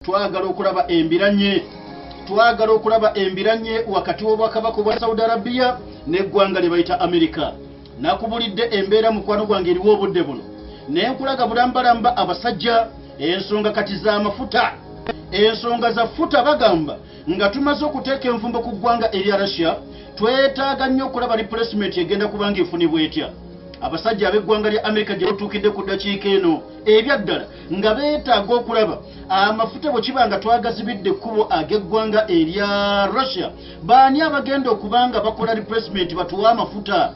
Twagala okulaba embiranye, twagala okulaba embiranye wakati w'obwakabaka obwa Saudi Arabia n'eggwanga lye bayita Amerika. Nakubulidde embeera, mukwano gwange, eriwo obudde buno, naye nkulaga bulambalamba abasajja ensonga kati z'amafuta, ensonga za futa. Bagamba nga tumaze okuteeka envumbo ku ggwanga erya Russia, twetaaga nnyo okulaba replacement egenda kubanga efunibwa etya. Abasajja ab'eggwanga lya Amerika gye batuukidde ku ddakiika eno, ebyaddala nga beetaaga okulaba amafuta bwe kiba nga twagazibidde ekkubo ag'eggwanga erya Russia, baani abagenda okuba nga bakola replacement batuwe amafuta?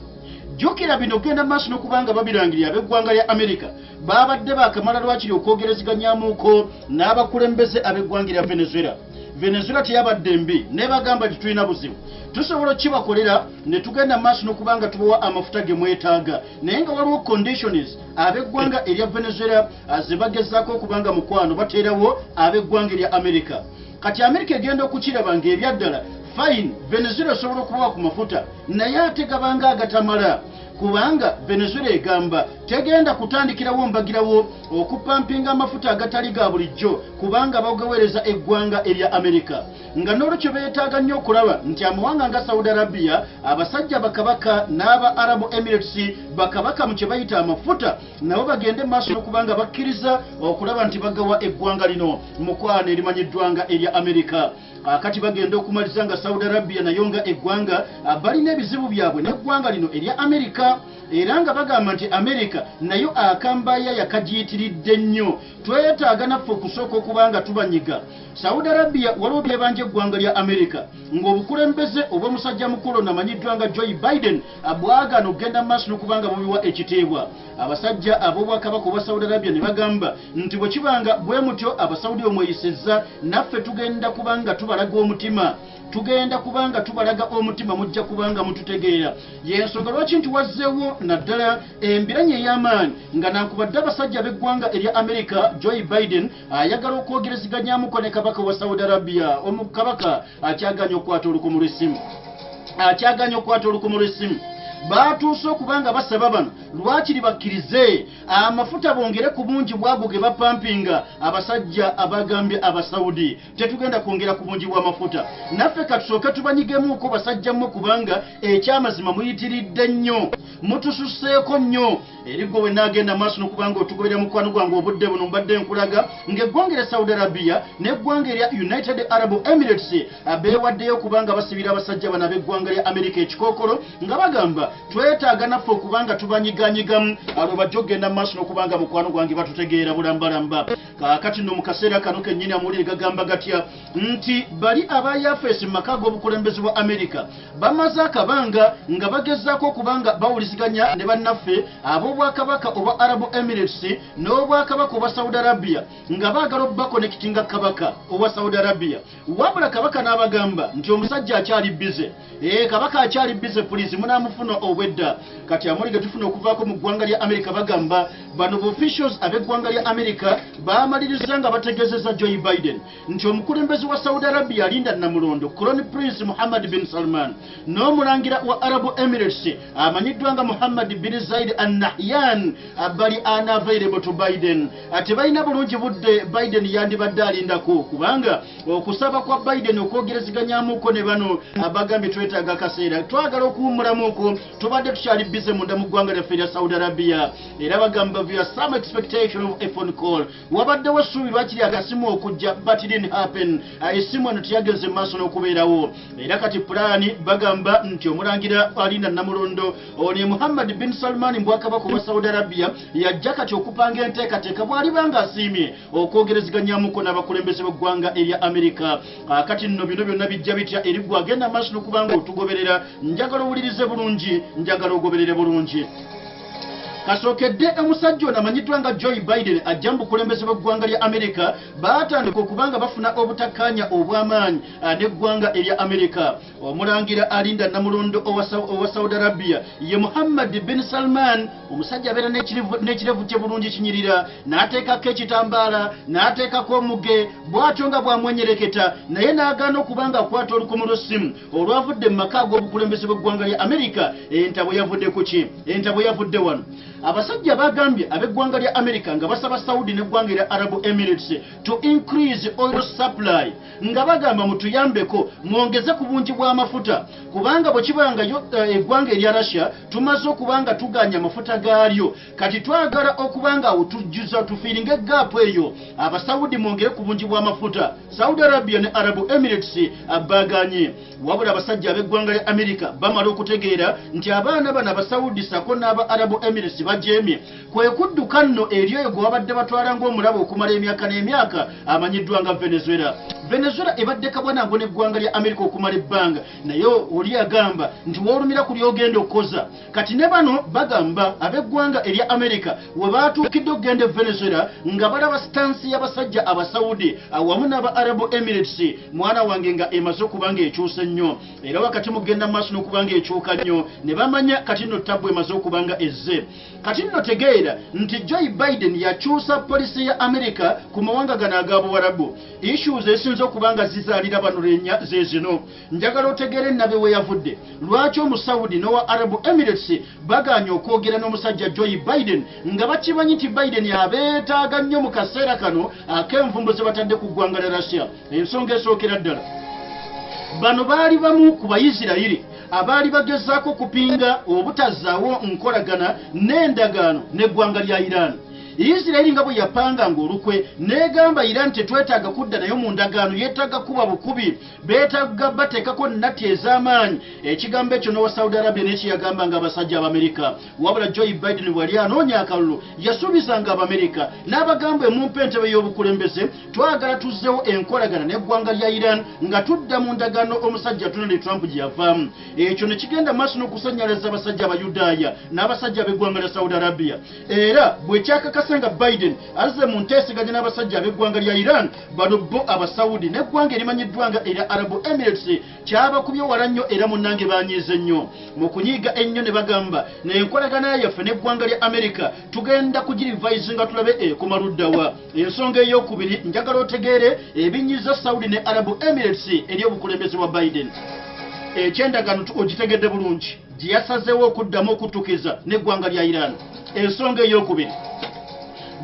Jjukira bino genda maaso n'okuba nga babirangirira. Ab'eggwanga lya Amerika babadde bakamala lwakiri okwogereziganyamuko n'abakulembeze ab'eggwanga erya Venezuela. Venezuela teyabadde mbi, naye bagamba nti tulina buzibu, tusobola okukibakolera ne tugenda maaso n'okuba nga tubawa amafuta ge mwetaaga, naye nga waliwo conditions ab'eggwanga erya Venezuela ze bagezaako okuba nga, mukwano, bateerawo ab'eggwanga erya Amerika. Kati Amerika egenda okukiraba ng'ebyaddala fine, Venezuela osobola okubawa ku mafuta, naye ate gabanga agatamala, kubanga Venezuela egamba tegenda kutandikirawo mbagirawo okupampinga amafuta agatali ga bulijjo, kubanga bagaweereza eggwanga erya Amerika. Nga n'olwekyo beetaaga nnyo okulaba nti amawanga nga Saudi Arabia, abasajja bakabaka n'aba Arab Emirates, bakabaka mu kye bayita amafuta, nabo bagende maaso n'okuba nga bakkiriza okulaba nti bagawa eggwanga lino, mukwano, erimanyiddwa nga erya Amerika. Akati bagenda okumaliza nga Saudi Arabia nayo nga eggwanga balina ebizibu byabwe n'eggwanga lino erya Amerika, era nga bagamba nti Amerika nayo akambaya yakagiyitiridde nnyo, twetaaga naffe okusooka okuba nga tubanyiga. Saudi Arabia waliwo byebanja eggwanga lya Amerika, ng'obukulembeze obw'omusajja mukulu namanyiddwa nga Joe Biden bwagaana okugenda mu maaso n'okuba nga bubiwa ekitiibwa. Abasajja ab'obwakabaka obwa Saudi Arabia ne bagamba nti bwe kibanga bwe mutyo Abasaudi omweyisizza, naffe tugenda kubanga tubalaga omutima, tugenda kubanga tubalaga omutima, mujja kubanga mututegeera. Yensonga lwaki nti wazzeewo naddala embiranye ey'amaanyi, nga nankubadde abasajja b'eggwanga erya Amerika, Joe Biden ayagala okwogereziganyamuko ne kabaka wa Saudi Arabia. Omukabaka akyaganya okukwata olukumu lw'essimu, akyaganya okukwata olukumu lw'essimu. Baatuuse okuba nga basaba bano lwakiri bakkirize amafuta bongere ku bungi bwago ge bapampinga. Abasajja abagambye Abasaudi tetugenda kwongera ku bungi bw'amafuta, naffe katusooke tubanyigemuuko basajja mmwe, kubanga ekyamazima muyitiridde nnyo, mutususeeko nnyo. Eriggo we naagenda maaso n'okubanga otugoberera, mukwano gwange, obudde buno mbadde nkulaga ng'eggwanga erya Saudi Arabia n'eggwanga erya United Arab Emirates beewaddeyo kubanga basibira abasajja bano ab'eggwanga lya Amerika ekikookolo, nga bagamba twetaaga naffe okubanga tubanyiganyigamu alwo bajja okugenda mu maaso n'okubanga, mukwano gwange, batutegeera bulambalamba. Kaakati nno mu kaseera kano kennyini amawulire gagamba gatya? Nti bali aba yafeesi mu maka ag'obukulembeze bwa Amerika bamaze akabanga nga bagezaako okubanga bawuliziganya ne bannaffe ab'obwakabaka obwa Arab Emirates n'obwakabaka obwa Saudi Arabia, nga baagala obbakonekitinga kabaka owa Saudi Arabia. Wabula kabaka n'abagamba nti omusajja akyali busy. Ee, kabaka akyali busy, please munaamufuna obwedda. Kati amawulire tufuna okuvaako mu ggwanga lya Amerika bagamba bano officials ab'eggwanga lya Amerika bamaliriza nga bategeezezza Joe Biden nti omukulembeze wa Saudi Arabia alinda namulondo, Crown Prince Muhammad bin Salman, n'omulangira wa Arab Emirates amanyiddwa nga Muhammad bin Zaid Al Nahyan bali unavailable to Biden, tebalina bulungi budde Biden yandibadde alindako, kubanga okusaba kwa Biden okwogereziganyamuko ne bano bagambye twetaaga akaseera, twagala okuwummulamuko, tubadde tukyali busy munda mu ggwanga lyaffe erya Saudi Arabia. Era bagamba via some expectation of a phone call, wabaddewo essuubi lwakiri akasimu okujja, but it didn't happen. Essimu eno teyagenze mu maaso n'okubeerawo. Era kati pulaani bagamba nti omulangira alinda namulondo ono ye Muhammad bin Salman mbwakabaka owa Saudi Arabia yajja kati okupanga enteekateeka bw'aliba ng'asiimye okwogereziganyamuko n'abakulembeze b'eggwanga erya Amerika. Kati nno bino byonna bijja bitya eri gwe agenda maaso n'okuba nga otugoberera? Njagala owulirize bulungi, njagala ogoberere bulungi. Kasookedde omusajja ono amanyiddwa nga Joe Biden ajja mu bukulembeze bw'eggwanga lya Amerika, baatandika okuba nga bafuna obutakkaanya obw'amaanyi n'eggwanga erya Amerika. Omulangira alinda namulondo owa Saudi Arabia ye Muhammad bin Salman, omusajja abeera n'ekirevu kye bulungi kinyirira, n'ateekako ekitambaala, n'ateekako omuge, bw'atyo nga bw'amwenyereketa, naye n'agaana okuba nga akwata olukomo lw'essimu olwavudde mu maka ag'obukulembeze bw'eggwanga lya Amerika. Entabwe yavudde ku ki? Entabwe yavudde wano. Abasajja bagambye ab'eggwanga lya America nga basaba Saudi n'eggwanga erya Arab Emirates to increase oil supply, nga bagamba mutuyambeko mwongeze ku bungi bw'amafuta, kubanga bwe kibanga eggwanga erya Russia tumaze okuba nga tuganya amafuta gaalyo, kati twagala okuba nga awo tujjuza tufillinga egap eyo. Abasaudi mwongere ku bungi bw'amafuta. Saudi Arabia ne Arab Emirates baganye. Wabula abasajja ab'eggwanga lya America bamala okutegeera nti abaana bano Abasaudi sako n'aba Arab Emirates bajeemye, kwe kudduka nno eri oyo gwe babadde batwala ng'omulabo okumala emyaka n'emyaka amanyiddwa nga Venezuela. Venezuela ebadde kabwanango n'eggwanga lya America okumala ebbanga, naye oli agamba nti woolumira ku ly'ogenda okukoza. Kati ne bano bagamba ab'eggwanga erya America we baatuukidde okugenda e Venezuela nga balaba stance y'abasajja Abasaudi awamu n'aba Arab Emirates, mwana wange, nga emaze okuba nga ekyuse nnyo, era wakati mugenda mu maaso n'okuba nga ekyuka nnyo, ne bamanya kati nno tabbu emaze okuba nga ezze. Kati nno tegeera nti Joe Biden yakyusa policy ya America ku mawanga gano aga Buwarabu. Issues ezisinza okuba nga zizaalira bano lenya ze zino. Njagala otegeere nabe we yavudde, lwaki Omusaudi n'owa Arab Emirates baganye okwogera n'omusajja Joe Biden, nga bakimanyi nti Biden abeetaaga nnyo mu kaseera kano ak'envumbo ze batadde ku ggwanga lya Russia. Ensonga esookera ddala, bano baali bamu ku Bayisirayiri abaali bagezaako okupinga obutazzaawo nkolagana n'endagaano n'eggwanga lya Iran. Isirayiri nga bwe yapanga ng'olukwe n'egamba Iran tetwetaaga kudda nayo mu ndagaano, yeetaaga kuba bukubi, beetaaga bateekako natti ez'amaanyi. Ekigambo ekyo n'owa Saudi Arabia nekiyagamba nga abasajja Abamerika. Wabula Joe Biden bwali anoonya akalulu yasuubizanga Abamerika n'abagamba, emumpa entebe y'obukulembeze, twagala tuzzewo enkolagana n'eggwanga lya Iran nga tudda mu ndagaano omusajja Donald Trump gye yavaamu. Ekyo ne kigenda maaso n'okusanyalaza abasajja Abayudaaya n'abasajja ab'eggwanga lya Saudi Arabia. Era bwe kyakakasa nga Biden azze mu nteeseganya n'abasajja ab'eggwanga lya Iran, bano bo Abasaudi n'eggwanga erimanyiddwa nga erya Arab Emirates kyabakubye wala nnyo, era munnange banyiize nnyo. Mu kunyiiga ennyo ne bagamba n'enkolagana yaffe n'eggwanga lya America tugenda kugirivisinga tulabe ekoma luddawa. Ensonga eyokubiri, njagala otegeere ebinyiza Saudi ne Arab Emirates eri obukulembeze bwa Biden. Ekyendagaano ogitegedde bulungi gye yasazeewo okuddamu okuttukiza n'eggwanga lya Iran. Ensonga eyokubiri,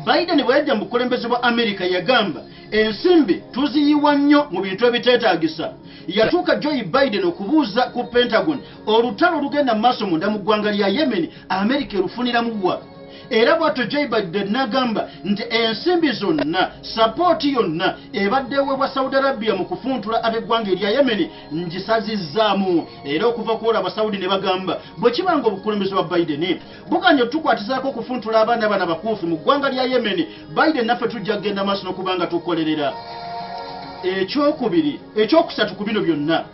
Biden bwe yajja mu bukulembeze bwa America yagamba ensimbi tuziyiwa nnyo mu bintu ebiteetaagisa. Yatuuka Joe Biden okubuuza ku Pentagon, olutalo olugenda mu maaso munda mu ggwanga lya Yemen, America erufuniramu wa? Era bw'atyo Joe Biden n'agamba nti ensimbi zonna, support yonna ebadde eweebwa Saudi Arabia mu kufuntula ab'eggwanga erya Yemen ngisazizzaamu. Era okuva ku olwo Abasaudi ne bagamba bwe kiba nga obukulembeze bwa Biden buganye otukwatizaako okufuntula abaana bano abakuufi mu ggwanga lya Yemen, Biden naffe tujja kugenda maaso n'okuba nga tukolerera. Ekyokubiri, ekyokusatu ku bino byonna,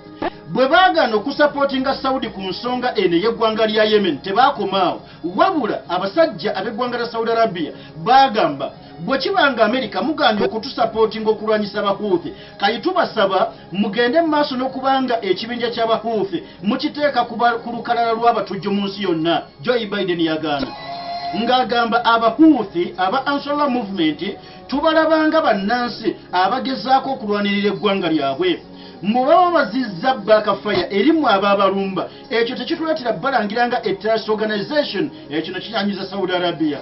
bwe baagaana okusupportinga Saudi ku nsonga eno ey'eggwanga lya Yemen, tebaakomaawo, wabula abasajja ab'eggwanga lya Saudi Arabia baagamba bwe kiba nga Amerika muganye okutusupportinga okulwanyisa Abahuuthi, kati tubasaba mugende mu maaso n'okubanga ekibinja ky'Abahuuthi mukiteeka ku lukalala lw'abatujju mu nsi yonna. Joe Biden yagaana ng'agamba Abahuuthi aba Ansarullah movement tubalabanga bannansi abagezaako okulwanirira eggwanga lyabwe, mwe baba bazizza backfire eri mmwe abaabalumba, ekyo tekituleetera balangira nga a terrorist organization. Ekyo ne kinyanyiza Saudi Arabia.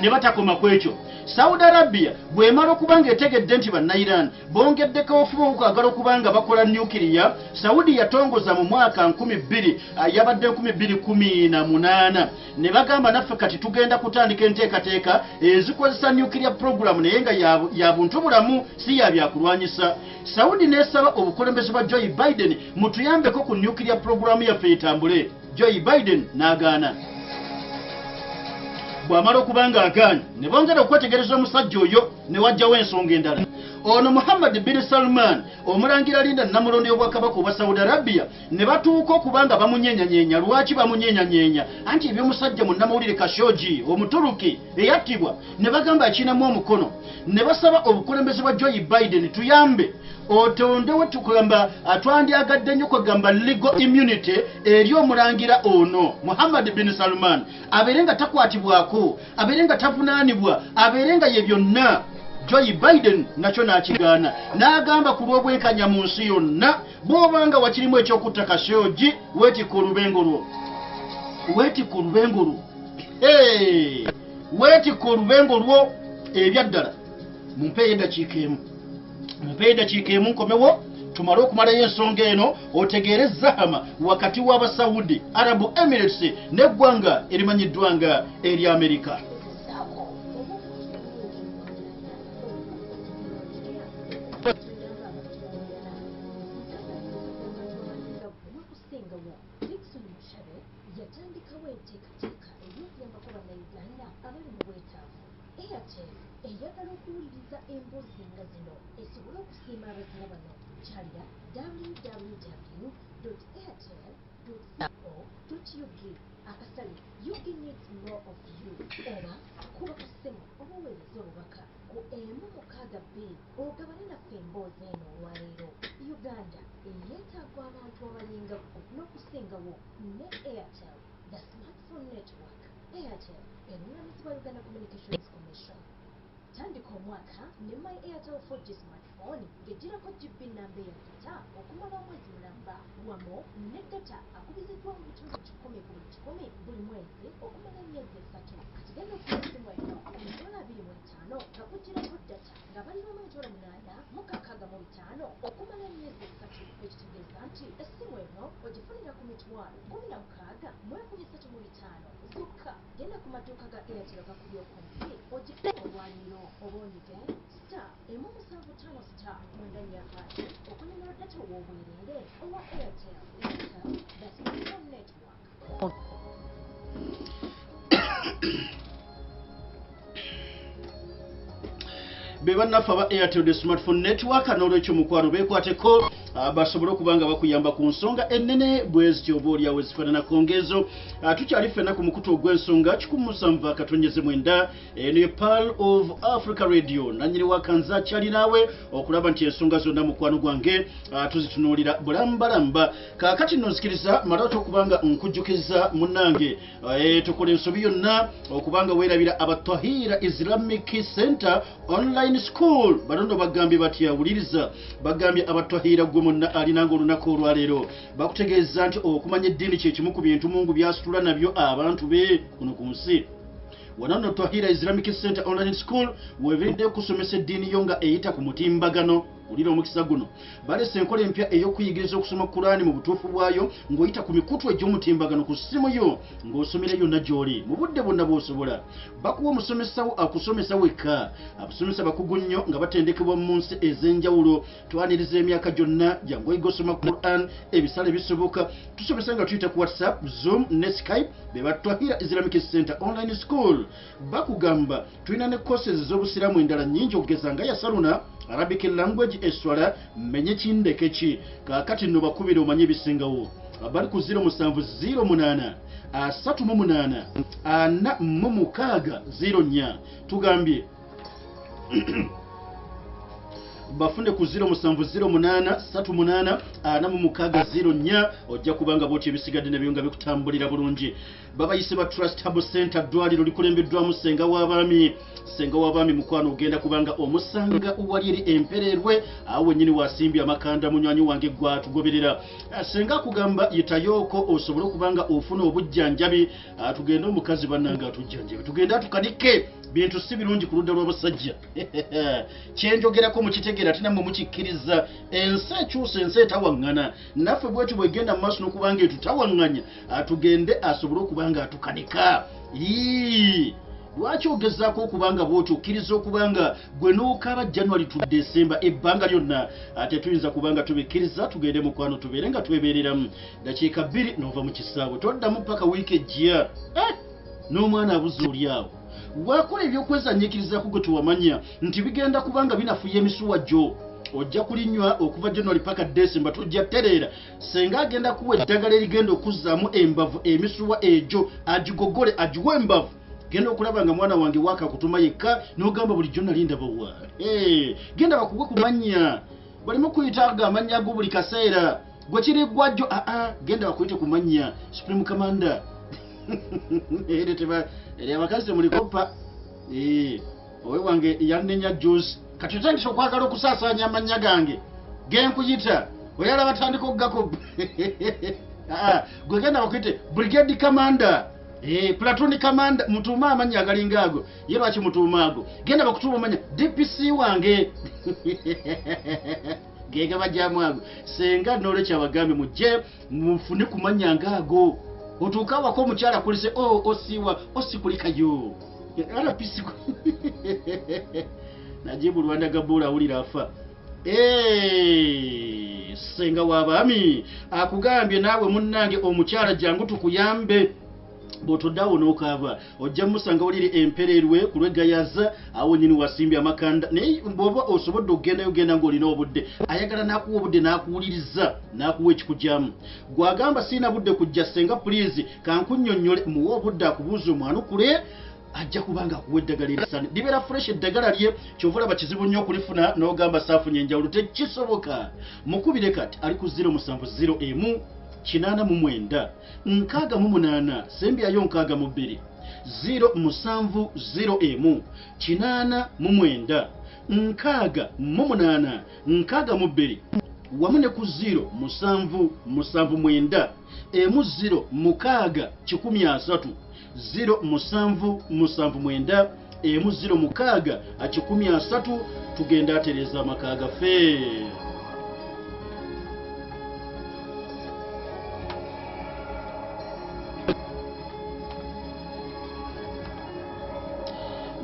Ne batakoma ku ekyo, Saudi Arabia bw'emala okuba nga etegedde nti Bannairan bongeddeko obufuba okwagala okuba nga bakola nuclear, Saudi yatongoza mu mwaka 2000, yabadde 2018, ne bagamba naffe kati tugenda kutandika enteekateeka ezikozesa nuclear program, naye nga ya buntu bulamu, si ya byakulwanyisa. Saudi nesaba obukulembeze bwa Joe Biden, mutuyambeko ku nuclear program yaffe etambule. Joe Biden n'agaana. Bw'amala okuba nga agaanye, ne bongera okwetegereza omusajja oyo, ne wajjawo ensonga endala. Ono Muhammad bin Salman, omulangira linda namulondo y'obwakabaka obwa Saudi Arabia, ne batuuka okuba nga bamunyenyanyeenya. Lwaki bamunyenyanyeenya? Anti eby'omusajja munnamawulire Khashoggi Omuturuki eyattibwa, ne bagamba akinamu omukono. Ne basaba obukulembeze bwa Joe Biden, tuyambe otondewo, tukugamba twandyagadde nnyo kwegamba legal immunity eri omulangira ono Muhammad bin Salman, abeere nga takwatibwako, abeere nga tavunaanibwa, abeere nga ye byonna. Joe Biden nakyo n'akigaana, n'agamba ku lw'obwenkanya mu nsi yonna, bw'obanga wakirimu ekyokutta Khashoggi, weetikka olubengo lwo, weetikka olubengo lwo. Weetikka olubengo lwo ebyaddala. Mumpeeyo eddakiika emu, mumpeeyo eddakiika emu nkomewo tumale okumalayo ensonga eno, otegeere zahama wakati w'Abasaudi, Arab Emirates n'eggwanga erimanyiddwa nga erya Amerika. Yatandikawo enteekateeka ey'okuyambako Bannayuganda abali mu bwetaavu. Airtel eyagala okuwuliriza emboozi nga zino esobole okusiima abazira bano. Kyalira www.airtel.co.ug akasale "Ug needs more of you" oba kuba ku ssimu oba oweereza obubaka ku 162 ogabane naffe emboozi eno olwaleero. Uganda eyeetaaga abantu abalinga ggwe n'okusingawo ne Airtel, the smartphone network. Airtel erungamizibwa Uganda Communications Commission. Tandika omwaka ne My Airtel 4G smartphone ng'egirako GB namba eya data okumala omwezi mulamba, wamu ne data akubiziddwa mu bitundu 100 ku buli 100 buli mwezi okumala emyezi 3. Kati genda okufuna essimu eno ku mitwalo 25 nga kugirako data nga baliramu emitwalo 865 okumala emyezi 3, ekitegeeza nti essimu eno ogifunira ku mitwalo 16,305 zokka. Genda ku maduuka ga Airtel agakuli okumpi ogifune olwaleero, oba onyige *175*94# okunyumirwa data ow'obwereere owa Airtel. Airtel, the smartphone network. Be bannaffe aba Airtel, the smartphone network. N'olwekyo mukwano, beekwateko basobole okuba nga bakuyamba ku nsonga ennene bwe zityo oba oliawo ezifaananako ng'ezo. Tukyali ffenna ku mukutu ogw'ensonga 107.9. Eno ye Pearl of Africa Radio. Nanyini wakanza akyali naawe okulaba nti ensonga zonna, mukwano gwange, tuzitunuulira bulambalamba. Kaakati nno nzikiriza malawoti okuba nga nkujjukiza munnange, tukola ensobi yonna okuba nga weerabira Abatahira Islamic Center Online School. Bano nno bagambye batya? Wuliriza, bagambye Abatahira, gwe munna alinanga olunaku olwaleero, bakutegeeza nti okumanya eddiini kye kimu ku bintu Mungu byasitula nabyo abantu be kuno ku nsi. Wano nno Tahira Islamic Center Online School weviridde okusomesa eddiini yo nga eyita ku mutimbagano. Wulira omukisa guno, balese enkola empya ey'okuyigiriza okusoma Kulaani mu butuufu bwayo ng'oyita ku mikutu egy'omutimbagano ku ssimu yo, ng'osomera yonna gy'oli mu budde bwonna bw'osobola. Bakuwa omusomesawo akusomesa wekka. Abasomesa bakugu nnyo nga batendekebwa mu nsi ez'enjawulo. Twaniriza emyaka gyonna, jangu oyiga osoma Quran, ebisale bisoboka. Tusomesa nga tuyita ku WhatsApp, Zoom ne Skype. Be Batwahira Islamic Center Online School. Bakugamba tulina ne courses ez'obusiraamu endala nnyingi, okugeza nga yasaluna, Arabic language, eswala, menye kindeke ki. Kaakati nno bakubire omanye ebisingawo. Bali ku 0708 38 46 04. Tugambye bafune ku 0708 38 46 04. Ojja kubanga bwotyo ebisigadde nabyo nga bikutambulira bulungi. Babayise ba Trust Hub Center, ddwaliro likulembeddwamu Senga w'abaami. Senga w'abaami mukwano, ogenda kubanga omusanga wali eri empererwe awo wennyini wasimbye amakanda. Munywanyi wange gwatugoberera, senga akugamba yitayooko osobole okuba nga ofuna obujjanjabi. Tugende omukazi bannange atujjanjabi, tugende atukanike. Bintu si birungi ku ludda lw'abasajja. Kyenjogerako mukitegeera, ate nammwe mukikkiriza. Ensi ekyusa, ensi etawaŋŋana, naffe bwetyo bwegenda mu maaso n'okuba nga etutawaŋŋanya. Atugende asobole okuba nga atukanika. Ii, lwaki ogezaako okuba nga bwotyo okkiriza okuba nga gwe n'okaaba January to December ebbanga lyonna? Tetuyinza kuba nga tubikkiriza. Tugende mukwano, tubeere nga twebeereramu. Dakiika 2 n'ova mu kisaawe, toddamu paka wiiki ejja. Eh, n'omwana abuza oli awo. Wakola ebyokwezanyiikirizaako gwe tewamanya nti bigenda kuba nga binafuya emisuwa gyo. Ojja kulinywa okuva January paka December, tojja tereera. Senga agenda kuwa eddagala erigenda okuzzaamu embavu, emisuwa egyo agigogole, agiwe embavu. Genda okulaba nga mwana wange waaka kutuma yekka n'ogamba bulijjo nali ndabawa. Hey, genda bakuwe kumanya, balimu kuyitaaga amannya go buli kaseera gwe kiri gwajjo. Aa, genda bakuyite kumanya Supreme Commander. Eri abakazi temulikoppa. Owe wange yannenya juzi, kati otandise okwagala okusaasaanya amannya gange genkuyita, oyala batandika okugako. Gwe genda bakuyite Brigade Commander. Platoon commander, mutuuma amannya agalinga ago. Ye lwaki mutuuma ago? Genda bakutuuma amanya DPC wange. Gega bajjamu ago. Senga nolekyo abagambe mujje mufune ku mannya ng'ago. Otuuka awaka omukyala akulise, oh, osiiwa, osikulikayo. RPC Najibu Rwanda Gabula awulira afa. Senga w'abaami akugambye naawe munnange omukyala jangu tukuyambe. Bw'otoddeawo n'okaaba ojja musanga waliri empererwe ku lw'eggayaza awo nnyini wasimbye amakanda, naye bw'oba osobodde okugendayo genda ng'olina obudde. Ayagala n'akuwa obudde n'akuwuliriza n'akuwa ekikugyamu. Gw'agamba sirina budde kujja, senga puliizi kankunnyonnyole, muwe obudde akubuuze omwanukule, ajja kubanga akuwa eddagala erisane libeera fresh. Eddagala lye kyova olaba kizibu nnyo okulifuna n'ogamba saafunye enjawulo, tekisoboka. Mukubire kati ali ku 0701 89 68 sembyayo 62, 0701 89 68 62, wamu ne ku 0779 10 6 130, 0779 10 6 130. Tugenda atereeza amaka gaffe.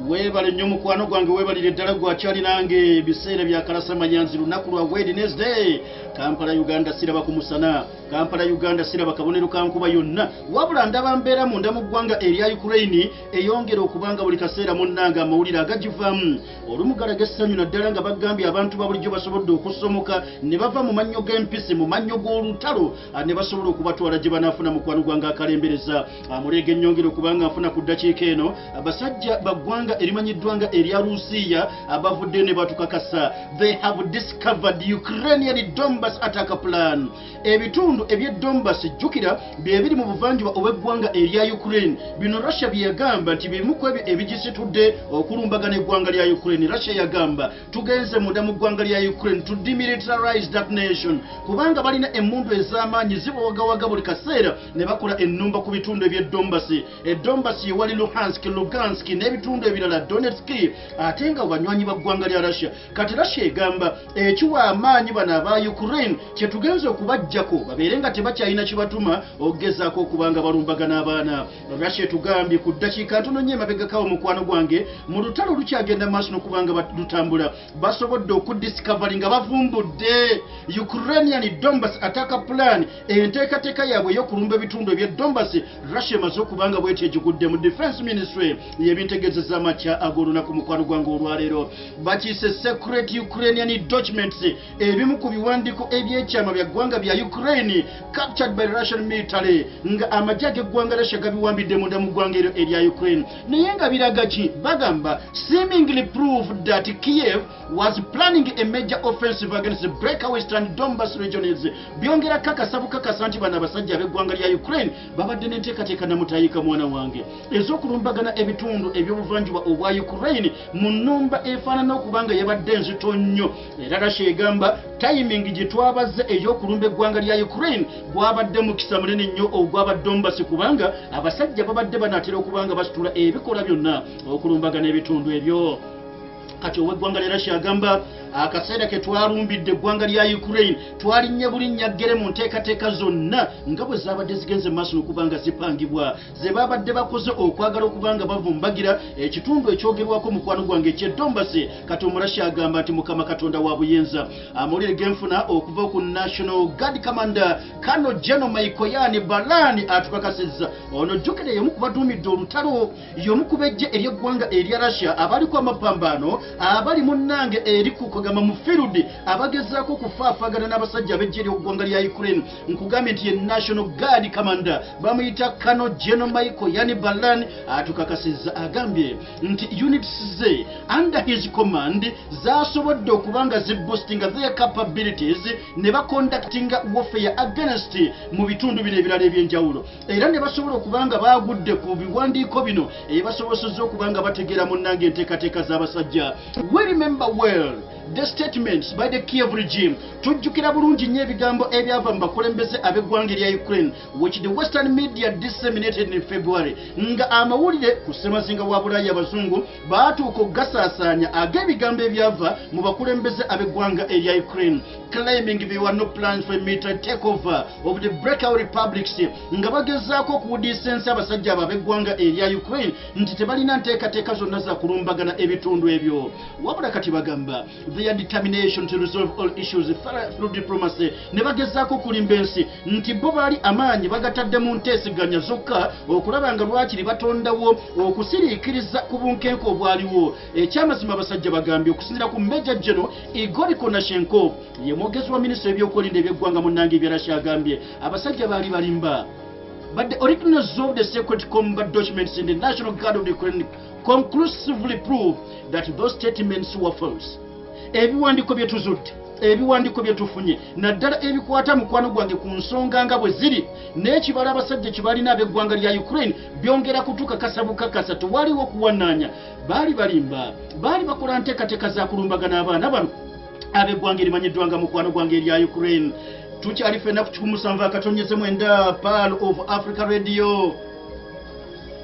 Weebale nnyo mukwano gwange, weebalire ddala gwakyali nange ebiseera bya Kalasa Mayanzi, lunaku lwa Wednesday. Kampala Uganda siraba ku musana, Kampala Uganda siraba kabonero ka nkuba yonna, wabula ndaba mbeera munda mu ggwanga erya Ukraine eyongera okubanga buli kaseera munnange amawulire agagivaamu olumu galaga essanyu, naddala nga bagambye abantu ba bulijjo basobodde okusomoka ne bava mu mannyo g'empisi, mu mannyo g'olutalo, ne basobola okubatwala gye banaafuna. Mukwano gwange akalembereza amuleega ennyongera okubanga nfuna ku ddakiika eno, abasajja ba ggwanga erimanyiddwa nga erya Rusiya abavuddeyo ne batukakasa they have discovered Ukrainian Donbas attack plan. Ebitundu eby'e Donbas, jjukira bye biri mu buvanjuba obw'eggwanga erya Ukraine. Bino Russia bye yagamba nti bimu ku ebyo ebigisitudde okulumbagana eggwanga lya Ukraine. Russia yagamba tugenze munda mu ggwanga lya Ukraine to demilitarize that nation, kubanga balina emmundu ez'amaanyi zibawagawaga buli kaseera ne bakola ennumba ku bitundu eby'e Donbas. E Donbas yewali Luhansk, Lugansk n'ebitundu ebirala, Donetsk, ate nga banywanyi ba ggwanga lya Russia. Kati Russia egamba ekiwa amaanyi bano aba Ukraine kyetugenza okubajjako babeere nga tebakyalina kibatuma okugezaako okuba nga balumbagana abaana. Russia etugambye ku ddakiika ntono nnyo emabegakawo mukwano gwange, mu lutalo lukyagenda maaso n'okuba nga lutambula, basobodde okudiscovery nga bavumbudde Ukrainian Donbas attack plan, enteekateeka yaabwe ey'okulumba ebitundu eby'e Donbas. Russia emaze okuba nga bweti egigudde mu defense ministry yebintegeezeza amakya ag'olunaku mukwano gwange olwaleero. Bakiise secret Ukrainian documents, ebimu ku biwandiiko ebyekyama bya ggwanga bya Ukraine captured by Russian military, nga amagye ag'eggwanga Russia gabiwambidde munda mu ggwanga eryo erya Ukraine. Naye nga biraga ki? Bagamba seemingly prove that Kiev was planning a major offensive against the breakaway western Donbas regions. Byongera kakasa bukakasa nti bano abasajja ab'eggwanga lya Ukraine babadde n'enteekateeka namutayiika mwana wange ez'okulumbagana ebitundu ebyobuvanjuba obwa Ukraine mu nnumba efaanana okuba nga yabadde enzito nnyo. Era Russia egamba timing gye twabazze ey'okulumba eggwanga lya Ukraine gwabadde mukisa munene nnyo ogwaba Donbas, kubanga abasajja babadde banaatera okuba nga basitula ebikola byonna okulumbagana ebitundu ebyo. Kati ow'eggwanga lya Russia agamba akaseera ke twalumbidde eggwanga lya Ukraine twalinnye bulinnya ggere mu nteekateeka zonna nga bwe zaabadde zigenze mu maaso n'okuba nga zipangibwa, ze babadde bakoze okwagala okuba nga bavumbagira ekitundu ekyogerwako mukwano gwange eky'e Donbas. Kati Omurasha agamba nti Mukama Katonda wa buyinza. Amawulire genfuna okuva ku National Guard Commander Kano General Michael Balani atukakasizza. Ono jjukira y'omu ku baduumidde olutalo, y'omu ku b'eggye ery'eggwanga erya Russia abaliko amapambaano, abali munnange eri ku kugamba mu field, abagezaako okufaafaagana n'abasajja ab'eggye ery'eggwanga lya Ukraine. Nkugambye nti ye National Guard Commander bamuyita Kano General Michael Yani Balan, atukakasizza agambye nti units ze under his command zasobodde okuba nga ziboostinga their capabilities ne baconductinga warfare against mu bitundu bino ebirala ebyenjawulo, era ne basobola okuba nga bagudde ku biwandiiko bino ebibasobosezza okuba nga bategeera munnange enteekateeka z'abasajja. We remember well the statements by the Kiev regime. Tujjukira bulungi nnyo ebigambo ebyava mu bakulembeze ab'eggwanga erya Ukraine, which the Western media disseminated in February, nga amawulire ku ssemazinga wa Bulaayi abazungu baatuuka okugasaasaanya ag'ebigambo ebyava mu bakulembeze ab'eggwanga erya Ukraine, claiming there were no plans for a military takeover of the breakaway republics, nga bagezaako okuwudiisa ensi abasajja abo ab'eggwanga erya Ukraine nti tebalina nteekateeka zonna za kulumbagana ebitundu ebyo. Wabula kati bagamba their determination to resolve all issues through diplomacy, ne bagezaako okulimba ensi nti bo baali amaanyi bagatadde mu nteeseganya zokka okulaba nga lwakiri batondawo okusiriikiriza ku bunkenke obwaliwo. Ekyamazima abasajja bagambye, okusinziira ku Major General Igor Konashenkov, ye mwogezi wa minisitule ebyokwerinda ebyeggwanga munnange ebya Russia, agambye abasajja baali balimba. But the originals of the secret combat documents in the National Guard of the Ukraine conclusively prove that those statements were false. Ebiwandiiko bye tuzudde, ebiwandiiko bye tufunye, naddala ebikwata mukwano gwange ku nsonga nga bwe ziri n'ekibala abasajja kye balina ab'eggwanga lya Ukraine, byongera kutukakasa bukakasa tewaliwo kuwannaanya. Baali balimba, baali bakola nteekateeka za kulumbagana abaana bano ab'eggwanga erimanyiddwa nga mukwano gwange erya Ukraine. Tukyali ffenna ku 107.9 Pearl of Africa Radio.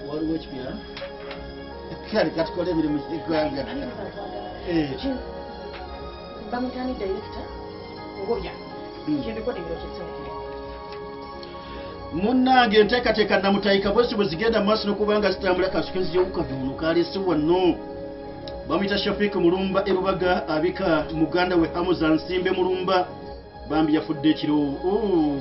Waliwo ekipya, kale katukole emirimu gy'eggwanga. Bamutani director ngobya kyembikodingiro kyesawukire. Munnange, enteekateeka namutayika bwesi bwe zigenda mu maaso n'okubanga zitambula. Kasukeziyokukaduuno kalese wano, bamuyita Shafik Mulumba erubaga, abika muganda we Hamuza Nsimbe Mulumba, bambi yafudde ekiro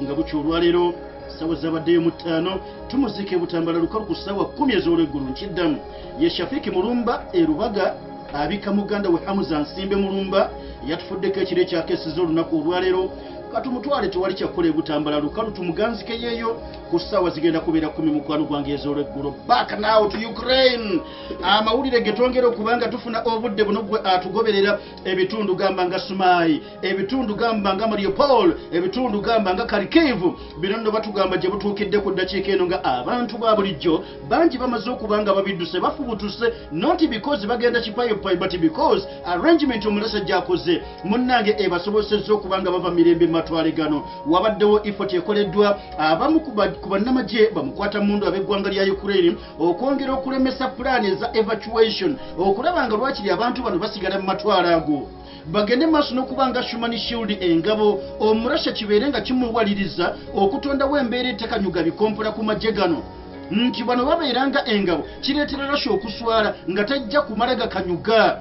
nga bukya olwaleero ssaawa zabaddeyo mu 5. Tumuziika ebutambala lukalu ku ssaawa 10 ez'olweggulo. Nkiddamu, ye Shafiki Mulumba erubaga, abika muganda we Hamuza Nsimbe Mulumba, yatufuddeko ekiro ekyakesiza olunaku olwaleero. Katumutwale, tewali kyakukola, ebutambala lukalu tumuganzike yeeyo ku ssaawa zigenda kubeera 10, mukwano gwange, ez'olweggulo. Back now to Ukraine. Amawulire ge twongera okuba nga tufuna obudde buno, gwe atugoberera, ebitundu gamba nga Sumy, ebitundu gamba nga Mariupol, ebitundu gamba nga Kharkiv, bino nno batugamba gye butuukidde ku ddakiika eno nga abantu ba bulijjo bangi bamaze okuba nga babidduse, bafubutuse, not because bagenda kipayopayo, but because arrangement omulasa gy'akoze munnange ebasobosezza okuba nga bava mirembe mu matwale gano. Wabaddewo effort ekoleddwa abamu ku bannamagye bamukwata mundu ab'eggwanga lya Ukraine okwongera okulemesa pulaani eza evacuation, okulaba nga lwakiri abantu bano basigala mu matwale ago, bagende maaso n'okuba nga human shield, engabo omurasha kibeere nga kimuwaliriza okutondawo embeera etekanyuga bikompola ku magye gano, nti bano babeera nga engabo kireetera Russia okuswala nga tajja kumala gakanyuga.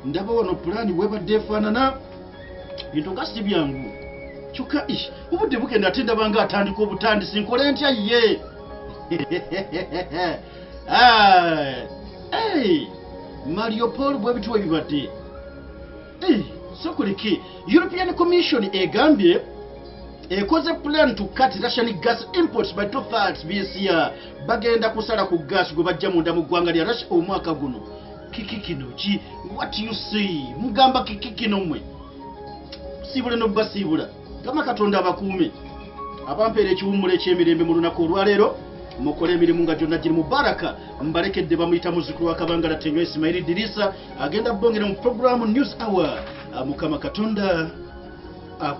Ndaba wano pulaani webadde efaanana bintu nga si byangu. Kyokka ish, obudde bugenda, ate ndaba nga atandika obutandisi. Nkole ntya ye? Ah, hey, Mariupol bwe bityo bibadde. Hey, sokuliki European Commission egambye ekoze plan to cut Russian gas imports by 2/3 this year. Bagenda kusala ku gas gwe bajja munda mu ggwanga lya Russia omwaka guno. Kiki kino ki? What you see? Mugamba kiki kino mmwe? Siibula nobasiibula. Kama Katonda abakuume, abampeera ekiwummulo eky'emirembe mu lunaku olwaleero. Mukole emirimu nga gyonna giri mu baraka. Mbalekedde bamuyita muzzukulu wa Kabangala Tenyo, Isimairi Dirisa, agenda bongera mu programu News Hour. Mukama Katonda.